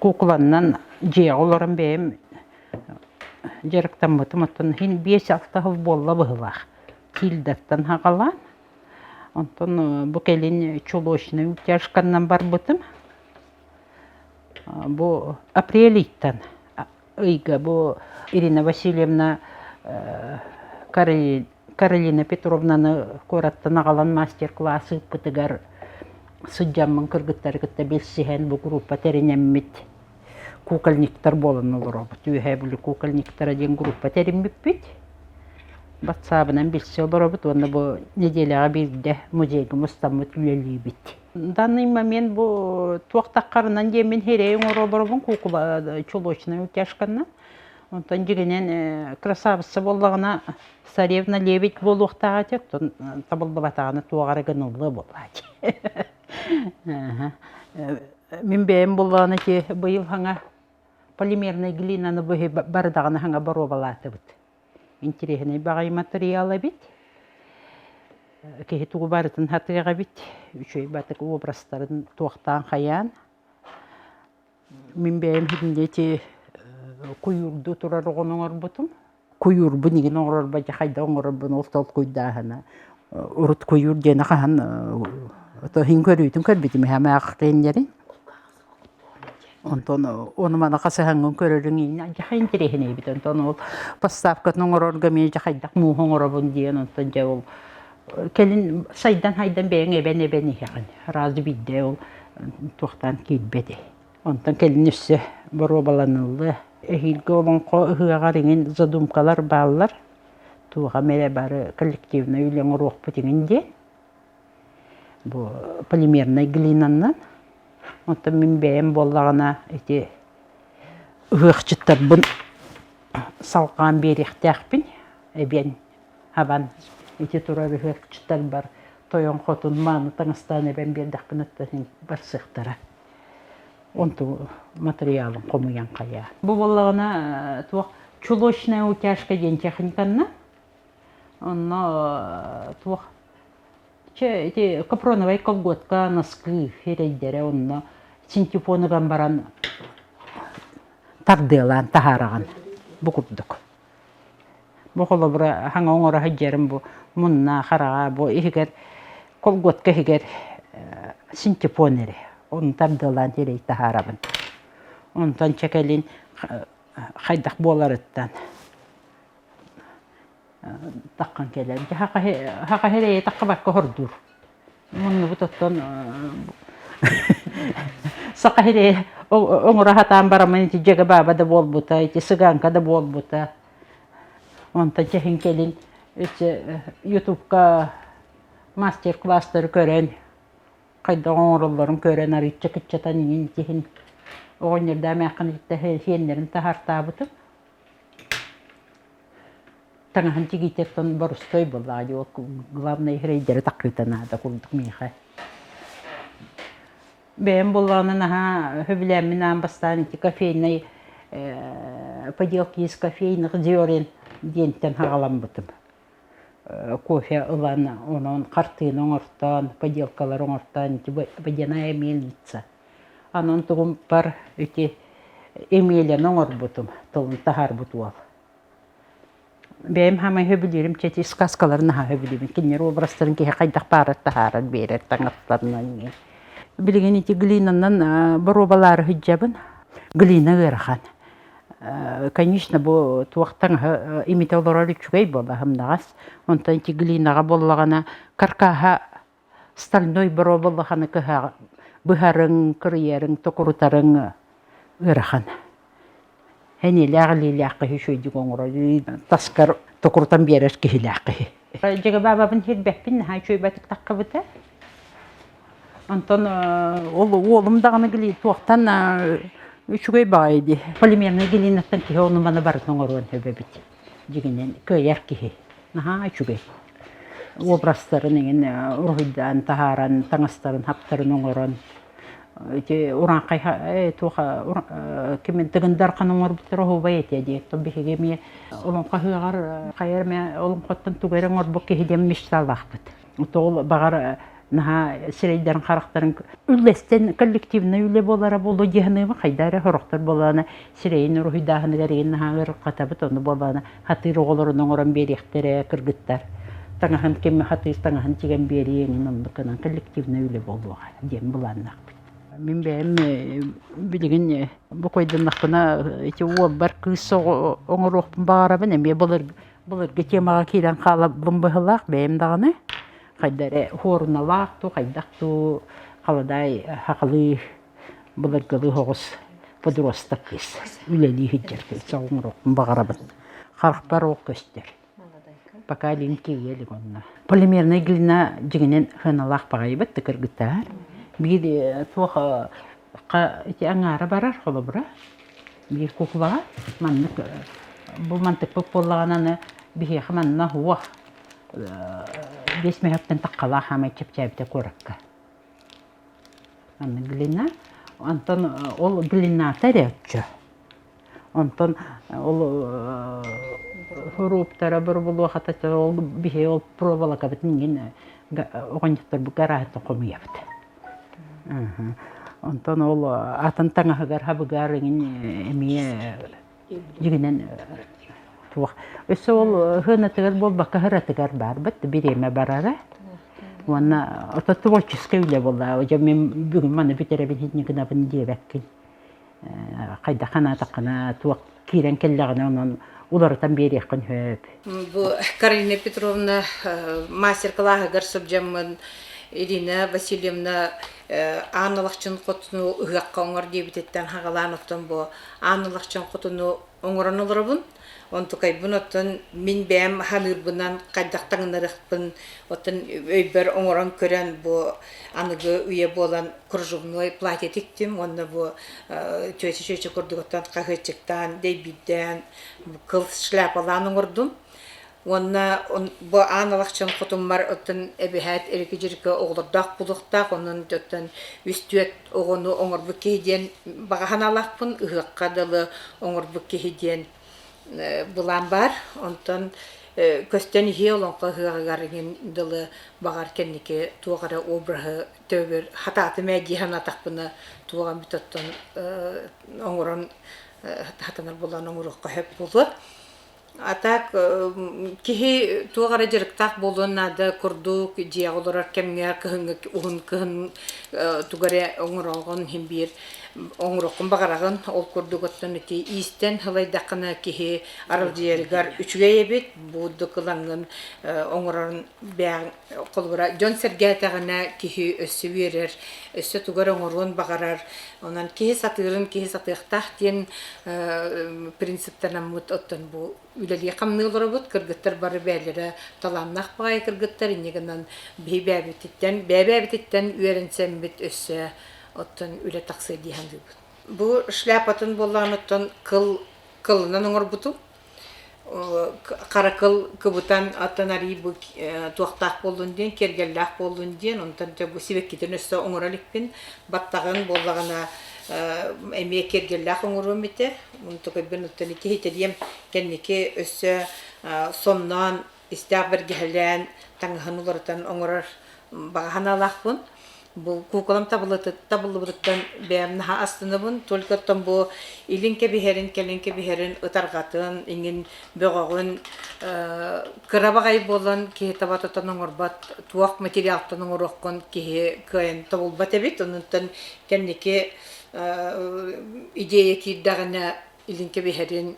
Куукуланнан дьиэҕэ олорон бэйэм дьарыктаммытым. Оттон иһин 5-6 сыл буолла быһыылаах. Тильдаттан саҕалаан. Онтон бу кэлин чулочнай утяжканнан барбытым. Бу апрель ыйтан ыйга бу Ирина Васильевна Каролина Петровнаны куораттан аҕалан мастер-класс ыыппытыгар сылдьаммын кыргыттары кытта билсиһэн бу группа тэринэммит кукольниктар буолан олоробут. Үөһээ Бүлүү кукольниктара диэн группа тэриммиппит. Батсаабынан билсэ олоробут уонна бу нэдиэлэҕэ биирдэ музейга мустаммыт үлэлиибит. Данный момент бу туох таххарынан диэммин хирэйин оҥоро куукула чулочная утяжканна. Онтон дьигинэн красавица буоллаҕына царевна лебедь буолуохтаах этэ, оттон табыллыбатаҕына туох эрэ гыныллыа буоллааччы. Мин бэйэм буоллаҕына ити быйыл хаҥа полимернай глинаны бары даҕаны хаҥа боруобалаатыбыт. Интириэһинэй баҕайы матырыйаал эбит. Киһи тугу барытын сатыах эбит. Үчүгэй батык образтарын туохтаан хайаан. Мин бэйэм ити куйуурдуу турар оҕону оҥорбутум. Куйуурбун игин оҥорорбор дьэ хайдах оҥорорбун ол толкуйдааһына. Урут куйуур диэни хаһан иһин көрүүтүн көрбүтүм эһэм Онтон ону-маны хасыһаҥҥын көрөрүҥ иҥнэ дьэ интэриэһинэй эбит. Онтон ол поставкатын оҥорорго эмиэ дьэ хайдах мууһу оҥоробун диэн онтон дьэ ол кэлин сайдан-хайдан бэйэҥ эбэн-эбэн иһэҕин. Сразу биирдэ ол туохтаан киирбэт. Онтон кэлин өссө боруобаланыллыа. Эһиилги олоҥхо ыһыаҕар иҥин задумкалар бааллар. Туох эмэ эрэ бары коллективнай үлэ оҥоруохпут иҥин диэн. Бу полимернай глинаннан. Оттон мин бэйэм буоллаҕына ити ыһыахчыттарбын салҕаан биэриэхтээхпин эбиэн хабан ити турар ыһыахчыттарбар тойон хотун мааны таҥастаан эбэн биэрдэхпинэ оттон барсыахтара. Онту матырыйаалын хомуйан хайаа. Бу буоллаҕына туох чулочная утяжка диэн техниканна Онно туох чэ ити капроновай колготка, носки эрэйдэрэ онно синтепон ыган баран тардыалаан таһаараҕын бу курдук. Бу холобура хаҥа оҥоро сылдьарым бу мунна, хараҕа бу иһигэр колготка иһигэр синтепон эрэ ону тардыалаан эрэй таһаарабын. Онтон чэ кэлин хайдах буоларыттан таххан кэлэр. Дьэ хаха эрэйэ таххыбакка хордуур. Муннубут оттон саха эрэйэ оҥоро сатаан бараммын ити дьэгэ бааба да буолбута, ити сыгаанка да буолбута. Онтон чэһин кэлин ити ютубка мастер-класстары көрөн хайдах оҥороллорун көрөн арыычча кыччатан иҥин итиһин оҕонньордоох эмээххин ититэ сиэннэрин таһаартаабытым. Таҥаһын тигиититтэн борустой буоллаҕа дии, ол главное эрэйдэри такыыта наада курдук миэхэ. Бэйэм буоллаҕына наһаа сөбүлээммин аан бастаан ити кофейнай поделки из кофейных зерен диэнтэн саҕаламмытым. Кофе ылан, онон хартыына оҥортоон, поделкалары оҥортоон ити водяная мельница. Онон тугумпар ити Эмиэляны оҥорбутум, тылын таһаарбыт уол. Бэйэм хаамай сөбүлүүрүм чэ ити сказкалары наһаа сөбүлүүбүн. Кинилэр образтарын киһи хайдах баарар таһаарар биэрэр таҥастарынан. Билигин ити глинанан боруобалаары сылдьабын. Глина ыарахан. Конечно, бу туох таҥаһы имитэ олорор үчүгэй буолла сымнаҕас. Онтон ити глинаҕа буоллаҕына каркаһа стальной боруобалаханы кыһа быһарыҥ, кырыйарыҥ, токурутарыҥ ыарахан. Эниэлээх илиилээх киһи үчүгэйдик оҥорор, таскар токурутан биэрэр киһилээх киһи. Дьигэ баабабын сирбэппин, наһаа үчүгэйбэтик таххыбыта. Онтон ол уолум даҕаны туохтан үчүгэй баҕайы дии. Полимернай глинаттан киһи ону-маны барытын оҥоруон сөп эбит. Дьиҥинэн кыайар киһи. Наһаа үчүгэй. Образтарын эҥин уруһуйдаан таһааран, таҥастарын, хаптарын оҥорон ити урааҥхай туох кимин Тыгын Дархан оҥорбуттара оһуобай этэ дии. Оттон биһиги эмиэ олоҥхо ыһыаҕар хайа эмэ олоҥхоттон тугу эрэ оҥорбут киһи диэн мечталаахпыт. Ол баҕар Наһаа сирэйдэрин харахтарын үллэстэн коллективнай үлэ буолара буолуо дии саныыбын. Хайда эрэ сорохтор буоллаҕына сирэйин уруһуйдааһыныгар игин наһаа ыарырҕатабыт, ону буоллаҕына хатыыр оҕолорун оҥорон биэриэхтэрэ кыргыттар. Таҥаһын ким хатыыр таҥаһын тигэн биэриэ эҥин оннук гынан коллективнай үлэ буолуоҕа диэн былааннаахпыт. Мин бэйэм билигин бу койдоннохпуна ити уолбар кыыс оҥоруохпун баҕарабын эмиэ былыргы темаҕа киирэн хаалабын быһыылаах бэйэм даҕаны хайда эрэ хуоруналаах дуу хайдах дуу халадаай хахалыы былыргылыы соҕус подросток кыыс үлэлии сылдьар кыыс оҥоруохпун баҕарабын харахпар ол көстөр Пока илин киирэ илик онно. Полимерная глина дьиҥинэн сыаналаах баҕайыбыт да кыргыттаар. Биир туох ити аҥаара барар холобура. Биир куклаҕа маннык бу мантыкпыт буоллаҕына аны биһиэхэ манна уох 5 мөһөктөн таххалаах хаамай чэпчээбитэ куоракка. Маннык глина. Онтон ол глината эрэ оччо. Онтон ол хоруоптара боробулуохата ол биһи ол проволокабытын иҥин оҕонньотторбут гарааһыттан хомуйабыт. Онтон ол атын таҥаһыгар хабыгар иҥин эмиэ дьиҥинэн туох. Өссө ол сыанатыгар буолбакка сыратыгар баарбыт бириэмэ барара. Уонна ото творческай үлэ буолла. Дьэ мин бүгүн маны бүтэрэбин итинник гынабын диэбэккин. Хайдах санаатаххына туох киирэн кэллэҕинэ онон уларытан биэриэххин сөп. Бу Каролина Петровна мастер-кылааһыгар сылдьаммын Ирина Васильевна Аан Алахчын хотуну ыһыахха оҥор диэбититтэн хаҕалаан оттон бу Аан Алахчын хотуну оҥорон олоробун. Онтукайбын оттон мин бэйэм ханыырбынан хайдах таҥнарыахпын оттон өйбөр оҥорон көрөн бу аныгы үйэ буолан кружевной платье тиктим уонна бу чүөчэ-чүөчэ курдук оттон хаһыаччыктаан, дэйбиирдээн кыл шляпалаан оҥордум. Уонна бу аан алахчын хотуммар оттон эбэһээт эрики-дьирики оҕолордоох буолуохтаах, онон оттон үс-түөрт оҕону оҥорбут киһи диэн баҕа санаалаахпын, ыһыахха дылы оҥорбут киһи диэн былаан баар. Онтон көстөн иһиэ олоҥхо ыһыаҕыгар иҥин дылы баҕар кэнники туох эрэ обраһы төбөбөр хатаатым ээ дии санаатахпына туох эмит оттон оҥорон хатанар буолан оҥоруохха сөп буолуо. А так киһи туох эрэ дьарыктаах буолуон наада курдук дьиэҕэ олорор кэмҥэ кыһыҥҥы уһун кыһын тугу эрэ оҥороҕун иһин биир оҥоруоххун баҕараҕын ол курдук оттон ити иистэн сылайдаххына киһи аралдьыйарыгар үчүгэй эбит бурдук ылаҥҥын оҥорорун бэйэҥ холобура дьон сэргээтэҕинэ киһи өссө үөрэр өссө тугу эрэ оҥоруон баҕарар онон киһи сатыырын киһи сатыахтаах диэн принциптанаммыт оттон бу үлэлии-хамныы олоробут кыргыттар бары бэйэлэрэ талааннаах баҕайы кыргыттар инньэ гынан биһи бэйэбититтэн бэйэ-бэйэбититтэн үөрэнсэммит өссө оттон үлэ тахсыа дии саныыбыт бу шляпатын буоллаҕына оттон кыл кылынан оҥорбутум хара кыл кыбытан оттон арыый бу туохтаах буоллун диэн киэргэллээх буоллун диэн онтон дьэ бу сибэккитин өссө оҥоро иликпин баттаҕын буоллаҕына эмиэ киэргэллээх оҥоруом этэ онтукайбын оттон ити итэриэм кэнники өссө сонноон истээх бэргэһэлээн таҥаһын уларытан оҥорор баҕа санаалаахпын. Бу куукулам табыллыбытыттан бэйэм наһаа астынабын. Только оттон бу илин кэбиһэрин, кэлин кэбиһэрин, ытарҕатын, иҥин бөҕөҕүн кыра баҕайы буолан киһи таба тутан оҥорбот, туох материалтан оҥоруоххун киһи кыайан тобулбат эбит. Онон кэнники идея киирдэҕинэ илин кэбиһэрин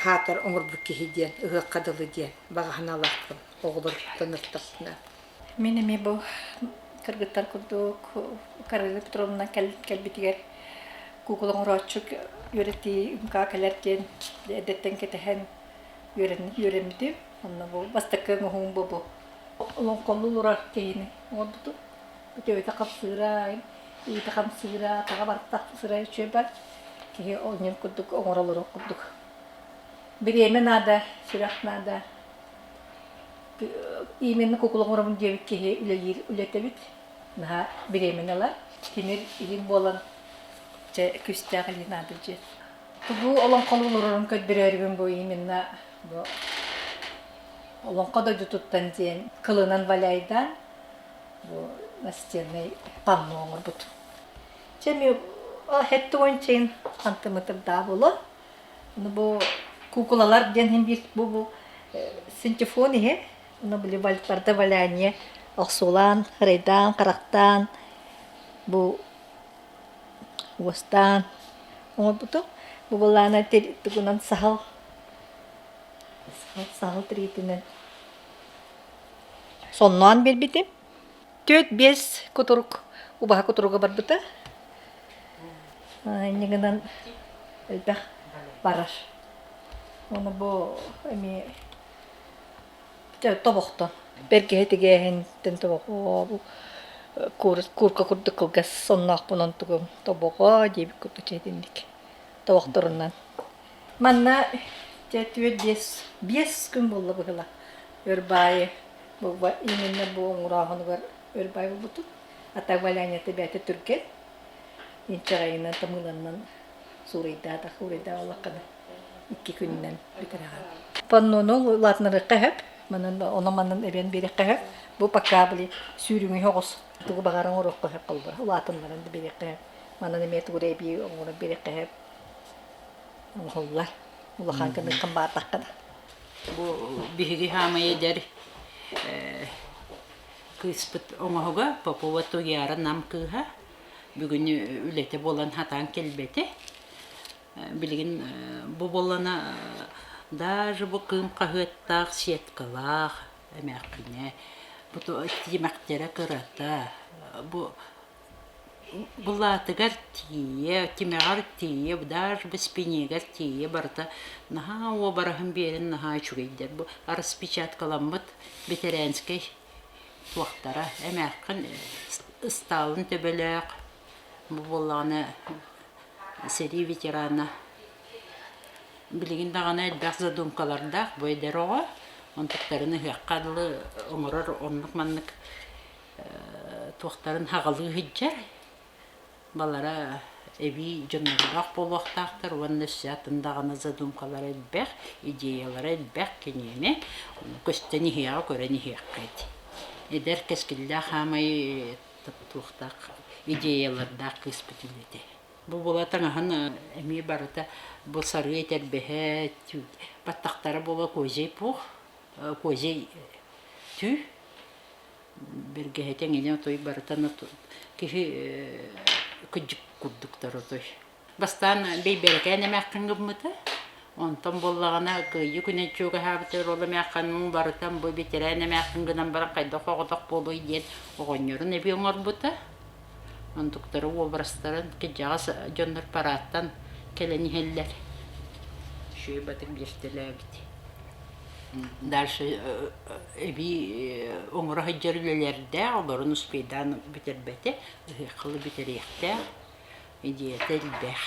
хаатар оҥорбут киһи диэн ыһыахха дылы диэн баҕа санаалаахпын оҕолортон ыртахпына. Мин эмиэ бу кыргыттар курдук Каролина Петровна кэлбитигэр куукула оҥорооччу үөрэтии МК кэлэр диэн эрдэттэн кэтэһэн үөрэммитим. Онно бу бастакы оҥоһуум бу бу. Олоҥхолуу олорор киһини оҥорбутум. Төбөтө хапсыыра, иитэ хамсыыра, атаҕа барыта сыра үчүгэй бар. Киһи оонньуур курдук оҥоро олоруох курдук. Бириэмэ наада, сүрэх наада. Именно кукула оҥоробун диэбит киһи үлэлиир үлэтэбит. Наһаа бириэмэни ылар. Тимир илин буолан чэ күүстээх илии наада дьиэ. Бу олоҥхолуу олорорун көрдөрөөрүбүн бу именно бу олоҥхо дойдутуттан диэн кылынан валяйдаан бу. настенный панно оҥорбут. Чэ эмиэ хэттэ сантиметрдаа буолуо. Ну бу куукулалар диэн иһин биир бу бу синтефон иһи ну били барда валяние охсуулаан, харайдаан, харахтаан бу уостаан оҥорбутум. Бу былаана тугунан саһыл саһыл тириитинэн сонноон биэрбитим. 4-5 кутурук убаһа кутуруга барбыта. Инньэ гынан элбэх барар. Уонна бу эмиэ тобохтон бэргэһэ тигээһинтэн тобоҕо бу куурка курдук кылгас сонноохпун онтугум тобоҕо диэбит курдук чээтинник тобохторунан. Манна дьэ 4-5 күн буолла быһыла өр баайы бу именно бу оҥорооһунугар өр баай буолбутум. А так валянията бэйэтэ түргэн инчэҕэйинэн тымыыланан суурайдаатах уурайдаах олоххана икки күнүнэн бүтэрэҕин. Паннону улаатынарыахха сөп, манан ону-манан эбэн биэриэххэ сөп. Бу пока били сүүрүҥү оҕус тугу баҕаран оҥоруохха сөп буолла. Улаатыннаран да биэриэххэ сөп. Манан эмиэ тугу да эбии оҥорон биэриэххэ сөп. Оҥоһуллар. Улахан гыныаххын баардаххына. Бу биһиги хаамай эдэр кыыспыт оҥоһуга Попова Туйаара Нам кыыһа бүгүн үлэтэ буолан хатаан кэлбэтэ. Билигин бу буоллана даже бу кыым хаһыаттаах сеткалаах эмээххинэ бу тимэхтэрэ кырата бу былаатыгар тиийэ, тимэҕэр тиийэ, даже бу спинигэр тиийэ барыта наһаа уобараһын биэрэн наһаа үчүгэйдэр. Бу распечаткаламмыт бэтэрээнскэй туохтара эмээххин ыстаалын төбөлөөх бу буоллаҕына сэрии ветерана билигин даҕаны элбэх задумкалардаах бу эдэр оҕо онтуктарын ыһыахха дылы оҥорор оннук-маннык туохтарын хаҕалыы сылдьар балара эбии дьоннордоох буолуохтаахтар уонна өссө атын даҕаны задумкалара элбэх, идеялара элбэх киниэни көстөн иһиэҕэ көрөн иһиэххит. Эдэр кэскиллээх хаамай туохтаах идеялардаах кыыспыт үлэтэ. Бу була таҥаһын эмиэ барыта бу сарыы этэрбэһэ, баттахтара буола козий пух, козий түү бэргэһэтэ эҥинэ отой барытан киһи кыдьык курдуктар отой. Бастаан бэйбэрэкээн эмээххин гыммыта, онтон буоллаҕына кыайыы күнэ чугаһаабытыгар ол эмээххин барытан бу бэтэрээн эмээххин гынан баран хайдах оҕотох буолуой диэн оҕонньорун эбии оҥорбута. Онтуктары уобарастарын кырдьаҕас дьоннор парааттан кэлэн иһэллэр. Үчүгэй батык биэртэлээбит. Дальше эбии оҥоро сылдьар үлэлэрдээх, олорун успейдаан бүтэрбэтэ, ыһыаххылы бүтэриэхтээх, идеята элбэх.